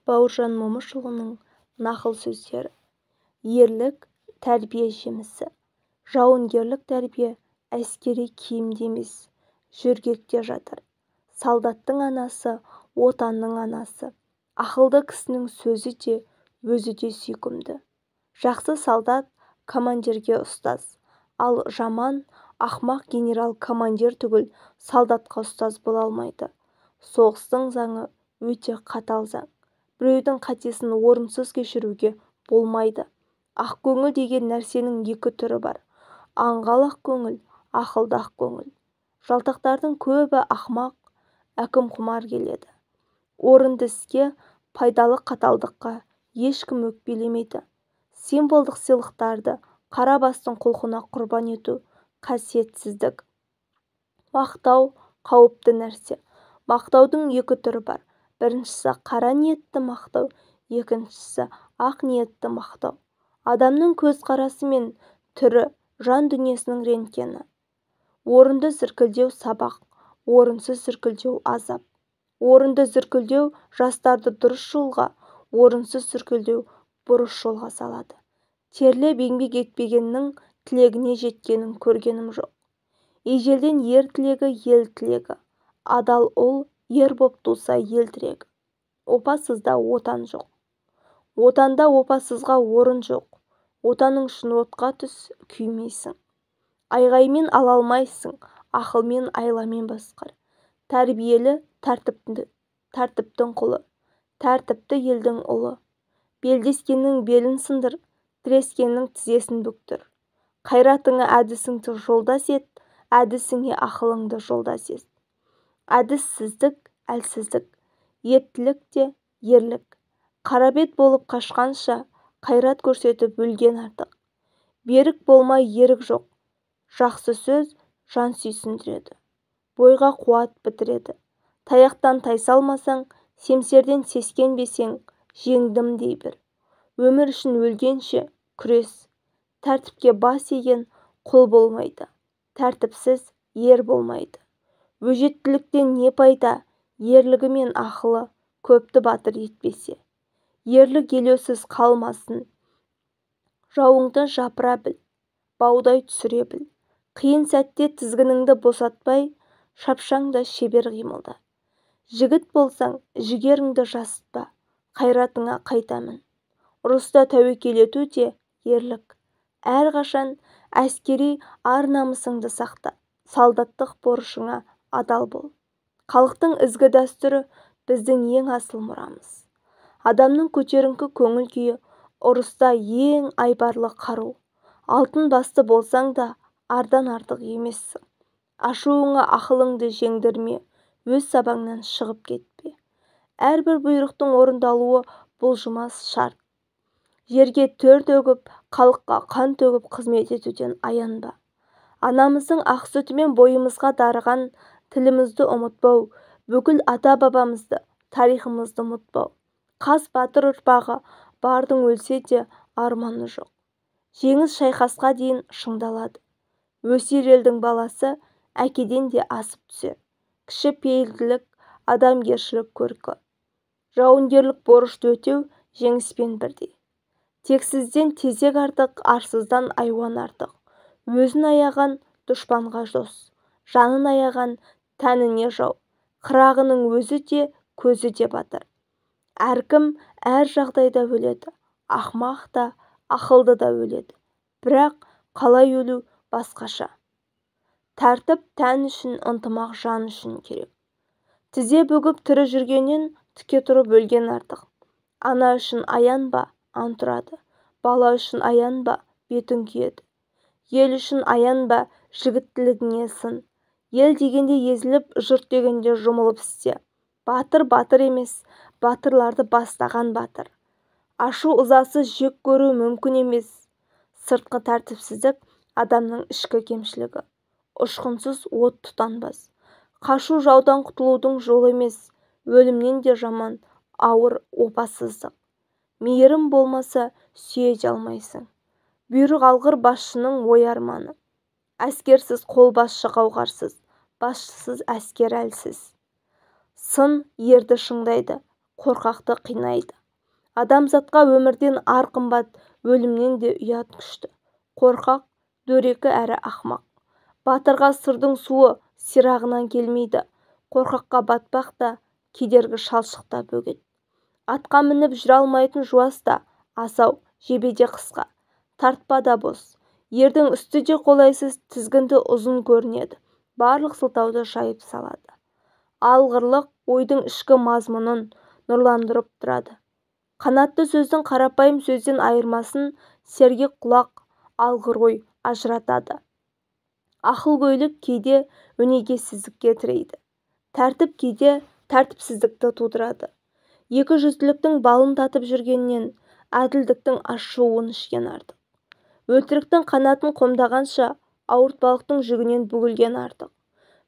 Бауыржан Момышұлының нақыл сөздері. Ерлік тәрбие жемісі. Жауынгерлік тәрбие әскери киімде емес, жөргекте жатыр. Солдаттың анасы, отанның анасы. Ақылды кісінің сөзі де, өзі де сүйкімді. Жақсы солдат командирге ұстаз, ал жаман, ақымақ генерал командир түгіл солдатқа ұстаз бола алмайды. Соғыстың заңы өте қатал заң. Біреудің қатесін орынсыз кешіруге болмайды. Ақкөңіл деген нәрсенің екі түрі бар. Аңғал ақкөңіл, ақылды ақкөңіл. Жалтақтардың көбі ақымақ, әкімқұмар келеді. Орынды іске, пайдалы қаталдыққа ешкім өкпелемейді. Символдық сыйлықтарды қара бастың құлқына құрбан ету қасиетсіздік. Мақтау қауіпті нәрсе. Мақтаудың екі түрі бар. Біріншісі қара ниетті мақтау, екіншісі ақ ниетті мақтау. Адамның көзқарасы мен түрі жан дүниесінің рентгені. Орынды зіркілдеу сабақ, орынсыз зіркілдеу азап. Орынды зіркілдеу жастарды дұрыс жолға, орынсыз зіркілдеу бұрыс жолға салады. Терлеп еңбек етпегеннің тілегіне жеткенін көргенім жоқ. Ежелден ер тілегі ел тілегі. Адал ұл ер боп туса ел тірегі. Опасызда отан жоқ. Отанда опасызға орын жоқ. Отаның үшін отқа түс, күймейсің. Айғаймен ала алмайсың, ақылмен, айламен басқар. Тәрбиелі тәртіптің құлы, тәртіпті елдің ұлы. Белдескеннің белін сындыр, тірескеннің тізесін бүктір. Қайратыңа әдісіңді жолдас ет, әдісіңе ақылыңды жолдас ет. Әдіссіздік, әлсіздік, ептілік те ерлік. Қарабет болып қашқанша, қайрат көрсетіп өлген артық. Берік болмай ерік жоқ. Жақсы сөз жан сүйсіндіреді. Бойға қуат бітіреді. Таяқтан тайсалмасаң, семсерден сескенбесең, жеңдім дей бер. Өмір үшін өлгенше күрес. Тәртіпке бас иген құл болмайды. Тәртіпсіз ер болмайды. Өжеттіліктен не пайда, ерлігі мен ақылы көпті батыр етпесе. Ерлік елеусіз қалмасын. Жауыңды жапыра біл, баудай түсіре біл. Қиын сәтте тізгініңді босатпай, шапшаң да шебер қимылда. Жігіт болсаң, жігеріңді жасытпа, қайратыңа қайтамын. Ұрыста тәуекел ету де ерлік. Әрқашан әскери ар-намысыңды сақта, солдаттық борышыңа адал бол. Халықтың ізгі дәстүрі біздің ең асыл мұрамыз. Адамның көтеріңкі көңіл күйі ұрыста ең айбарлы қару. Алтын басты болсаң да ардан артық емессің. Ашуыңа ақылыңды жеңдірме, өз сабаңнан шығып кетпе. Әрбір бұйрықтың орындалуы бұлжымас шарт. Жерге төр төгіп, халыққа қан төгіп қызмет етуден аянба. Анамыздың ақ сүтімен бойымызға дарыған тілімізді ұмытпау, бүкіл ата-бабамызды, тарихымызды ұмытпау. Қас батыр ұрпағы бардың өлсе де арманы жоқ. Жеңіс шайқасқа дейін шыңдалады. Өсер елдің баласы әкеден де асып түсер. Кіші пейілділік, адамгершілік көркі. Жауынгерлік борышты өтеу жеңіспен бірдей. Тексізден тезек артық, арсыздан айуан артық. Өзін аяған дұшпанға дос, жанын аяған тәніне жау. Қырағының өзі де, көзі де батыр. Әркім әр жағдайда өледі, ақымақ та, ақылды да өледі. Бірақ қалай өлу басқаша. Тәртіп тән үшін, ынтымақ жан үшін керек. Тізе бүгіп тірі жүргеннен тіке тұрып өлген артық. Ана үшін аянба, ант ұрады. Бала үшін аянба, бетің күйеді. Ел үшін аянба, жігіттілігіңе сын. Ел дегенде езіліп, жұрт дегенде жұмылып істе. Батыр батыр емес, батырларды бастаған батыр. Ашу ызасыз жек көру мүмкін емес. Сыртқы тәртіпсіздік адамның ішкі кемшілігі. Ұшқынсыз от тұтанбас. Қашу жаудан құтылудың жолы емес, өлімнен де жаман, ауыр опасыздық. Мейірім болмаса сүйе де алмайсың. Бұйрық алғыр басшының ой арманы. Әскерсіз қол басшы қауқарсыз, басшысыз әскер әлсіз. Сын ерді шыңдайды, қорқақты қинайды. Адамзатқа өмірден ар қымбат, өлімнен де ұят күшті. Қорқақ, дөрекі әрі ақымақ. Батырға Сырдың суы сирағынан келмейді. Қорқаққа батпақ та, кедергі шалшық та бөгет. Атқа мініп жүре алмайтын жуас та, асау, жебе де қысқа, тартпа да бос. Ердің үсті де қолайсыз, тізгінді ұзын көрінеді, барлық сылтауды жайып салады. Алғырлық ойдың ішкі мазмұнын нұрландырып тұрады. Қанатты сөздің қарапайым сөзден айырмасын сергек құлақ, алғыр ой ажыратады. Ақылгөйлік кейде өнегесіздікке тірейді. Тәртіп кейде тәртіпсіздікті тудырады. Екі жүзділіктің балын татып жүргеннен, әділдіктің ащы уын ішкен артық. Өтіріктің қанатын қомдағанша, ауыртпалықтың жүгінен бүгілген артық.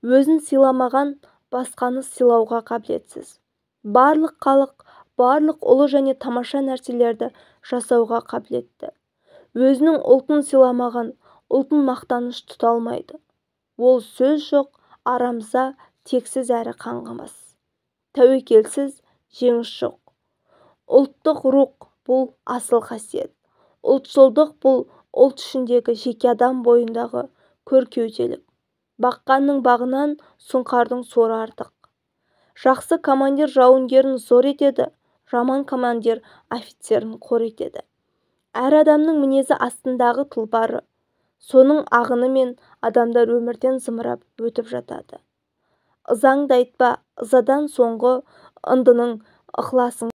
Өзін сыйламаған, басқаны сыйлауға қабілетсіз. Барлық халық барлық ұлы және тамаша нәрселерді жасауға қабілетті. Өзінің ұлтын сыйламаған, ұлтын мақтаныш тұта алмайды. Ол сөз жоқ, арамза, тексіз әрі қаңғымас. Тәуекелсіз жеңіс жоқ. Ұлттық рух бұл асыл қасиет. Ұлтшылдық бұл ұлт ішіндегі жеке адам бойындағы көркеуделік. Баққанның бағынан сұңқардың соры артық. Жақсы командир жауынгерін зор етеді, жаман командир офицерін қор етеді. Әр адамның мінезі астындағы тұлпары. Соның ағынымен адамдар өмірден зымырап өтіп жатады. Ызаңды айтпа, ызадан соңғы ындының ықыласың